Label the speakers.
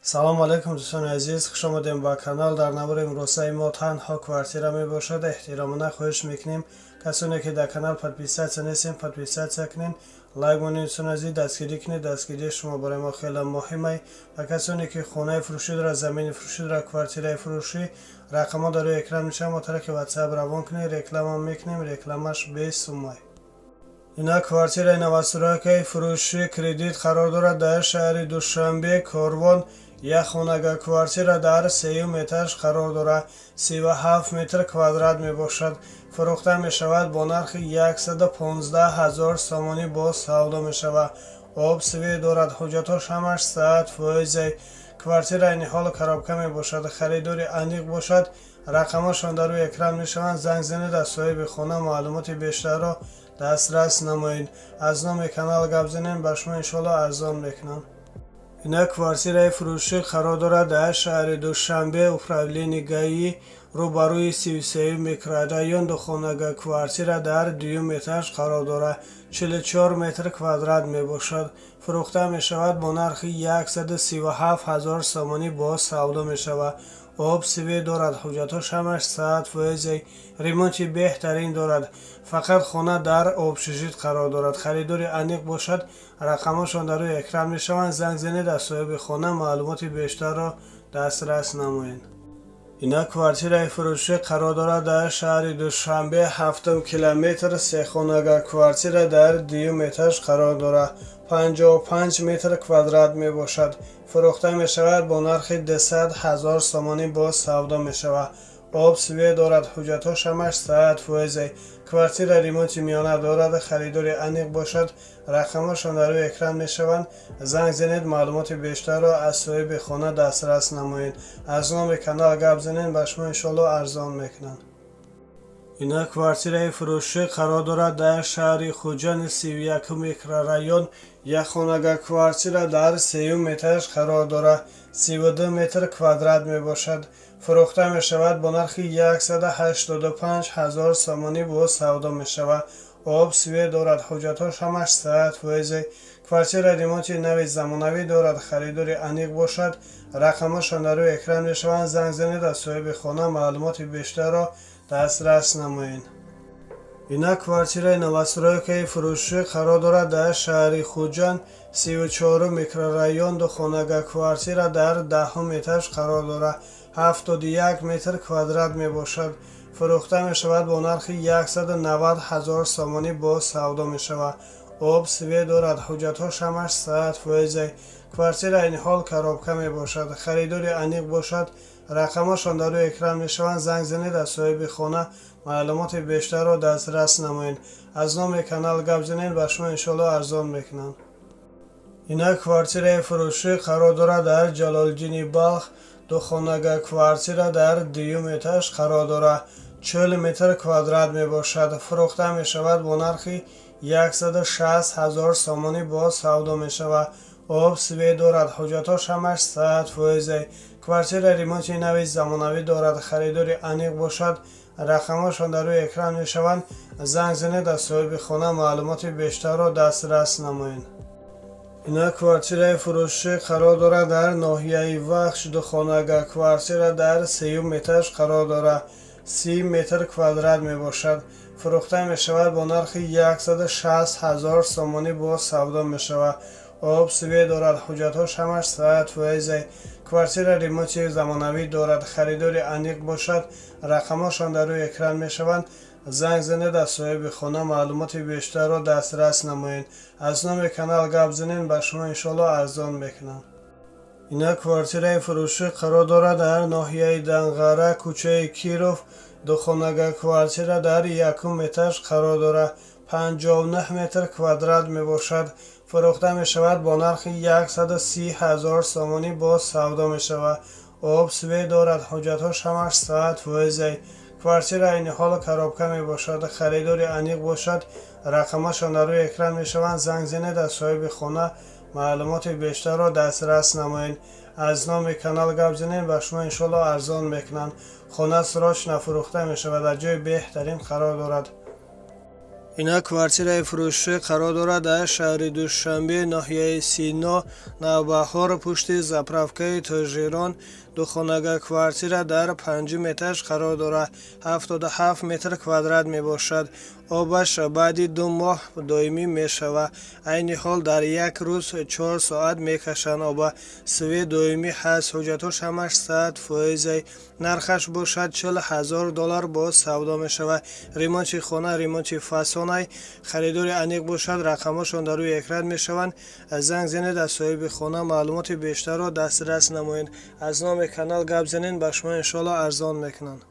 Speaker 1: Салому алайкум, дӯстони азиз, хуш омадем ба канал. Дар навори имрӯзаи мо танҳо квартира мебошад. Эҳтиромона хоҳиш мекунем, касоне ки дар канал подписаться нестем, подписаться кунед, лайк монед. Дӯстони азиз, дастгирӣ кунед, дастгирии шумо барои мо хеле муҳимай. Ва касоне ки хонаи фурӯшӣ дорад, замини фурӯшӣ дорад, квартираи фурӯшӣ, рақамҳо дар рӯи экран мешаванд, мо тариқи WhatsApp равон кунед, реклама мекунем, рекламаш бесумай. Ина квартираи новостройкаи фурӯшӣ, кредит, қарор дорад дар шаҳри Душанбе, Корвон. Як хонага квартира дар сеюм этаж қарор дорад, 37 метр квадрат мебошад. Фурӯхта мешавад бо нархи 115 ҳазор сомонӣ, боз савдо мешавад. Об, свет дорад, ҳуҷҷатҳош ҳамаш 100%. Квартира айни ҳол коробка мебошад. Харидори аниқ бошад, рақамҳошон дар рӯи экран мешаванд, занг занед, аз соҳиби хона маълумоти бештарро дастрас намоед. Аз номи канал гап занем, ба шумо иншоалло арзон мекунанд. Ина квартираи фурӯшӣ қарор дорад дар шаҳри Душанбе, управление ГАИ, рӯбарӯи 33-юм микрорайон. Духонага квартира дар дуюм этаж қарор дорад, 44 метр квадрат мебошад. Фурӯхта мешавад бо нархи 137 ҳазор сомонӣ, боз савдо мешавад. Об, свет дорад, ҳуҷҷатҳош ҳамаш 100%, ремонти беҳтарин дорад. Фақат хона дар общежит қарор дорад. Харидори аниқ бошад, рақамҳошон дар рӯи экран мешаванд, занг занед, аз соҳиби хона маълумоти бештарро дастрас намоед. Ина квартираи фурӯшӣ қарор дорад дар шаҳри Душанбе, ҳафтум километр. Сехонага квартира дар дуюм этаж қарор дорад, 55 метр квадрат мебошад. Фурӯхта мешавад бо нархи 200 ҳазор сомонӣ, боз савдо мешавад. Об, свет дорад, ҳуҷҷатҳош ҳамаш 100%. Квартира ремонти миёна дорад. Харидори аниқ бошад, рақамҳошон дар рӯи экран мешаванд, занг занед, маълумоти бештарро аз соҳиби хона дастрас намоед. Аз номи канал гап занед, ба шумо иншоалло арзон мекунанд. Ина квартираи фурӯшӣ қарор дорад дар шаҳри Хуҷанд, 31-ум микрорайон. Як хонага квартира дар сеюм этаж қарор дорад, 32 метр квадрат мебошад. Фурӯхта мешавад бо нархи 185 ҳазор сомонӣ, боз савдо мешавад. Об, свет дорад, ҳуҷҷатҳош ҳамаш 100%. Квартира ремонти нави замонавӣ дорад. Харидори аниқ бошад, рақамҳошон дар рӯи экран мешаванд, занг занед, аз соҳиби хона маълумоти бештарро дастрас намоед. Ина квартираи новостройкаи фурӯшӣ қарор дорад дар шаҳри Хуҷанд, 34-ум микрорайон. Духонага квартира дар 10-ум этаж қарор дорад, 71 метр квадрат мебошад. Фурӯхта мешавад бо нархи 190 ҳазор сомонӣ, боз савдо мешавад. Об, свет дорад, ҳуҷҷатҳош ҳамаш 100%. Квартира айни ҳол коробка мебошад. Харидори аниқ бошад, рақамҳошон дар рӯи экран мешаванд, занг занед, аз соҳиби хона маълумоти бештарро дастрас намоед. Аз номи канал гап занед, ба шумо иншоалло арзон мекунанд. Ина квартираи фурӯшӣ қарор дорад дар Ҷалолиддини Балх. Духонага квартира дар дуюм этаж қарор дорад, 40 метр квадрат мебошад. Фурӯхта мешавад бо нархи 160 ҳазор сомонӣ, боз савдо мешавад. Об, свет дорад, ҳуҷҷатҳош ҳамаш 100%. Квартира ремонти нави замонавӣ дорад. Харидори аниқ бошад, рақамҳошон дар рӯи экран мешаванд, занг занед, аз соҳиби хона маълумоти бештарро дастрас намоед. Ина квартираи фурӯшӣ қарор дорад дар ноҳияи Вахш. Духонага квартира дар сеюм этаж қарор дорад, 30 метр квадрат мебошад. Фурӯхта мешавад бо нархи 160 ҳазор сомонӣ, боз савдо мешавад. Об, свет дорад, ҳуҷҷатҳош ҳамаш 100%. Квартира ремонти замонавӣ дорад. Харидори аниқ бошад, рақамҳошон дар рӯи экран мешаванд, занг занед, аз соҳиби хона маълумоти бештарро дастрас намоед. Аз номи канал гап занед, ба шумо иншоалло арзон мекунанд. Ина квартираи фурӯшӣ қарор дорад дар ноҳияи Данғара, кӯчаи Киров. Духонага квартира дар якум этаж қарор дорад, 59 метр квадрат мебошад. Фурӯхта мешавад бо нархи 130 ҳазор сомонӣ, боз савдо мешавад. Об, свет дорад, ҳуҷҷатҳош ҳамаш 100%. Квартира айни ҳол коробка мебошад. Харидори аниқ бошад, рақамҳошон дар рӯи экран мешаванд, занг занед, аз соҳиби хона маълумоти бештарро дастрас намоед. Аз номи канал гап занед, ба шумо иншоалло арзон мекунанд. Хона срочно фурӯхта мешавад, дар ҷои беҳтарин қарор дорад. Ина квартираи фурӯшӣ қарор дорад дар шаҳри Душанбе, ноҳияи Сино, Навбаҳор, пушти заправкаи Тоҷирон. Духонага квартира дар панҷум этаж қарор дорад, 77 метр квадрат мебошад. Обаш баъди 2 моҳ доимӣ мешавад. Айни ҳол дар як рӯз 4 соат мекашанд оба. Свет доимӣ ҳаст, ҳуҷҷатош ҳамаш 100%-ай. Нархаш бошад 40 000 доллар, боз савдо мешавад. Ремонти хона ремонти фасонай. Харидори аниқ бошад, рақамҳошон дар рӯи экран мешаванд. Занг занед, аз соҳиби хона маълумоти бештарро дастрас намоед. Аз номи канал гап занед, ба шумо иншоалло арзон мекунанд.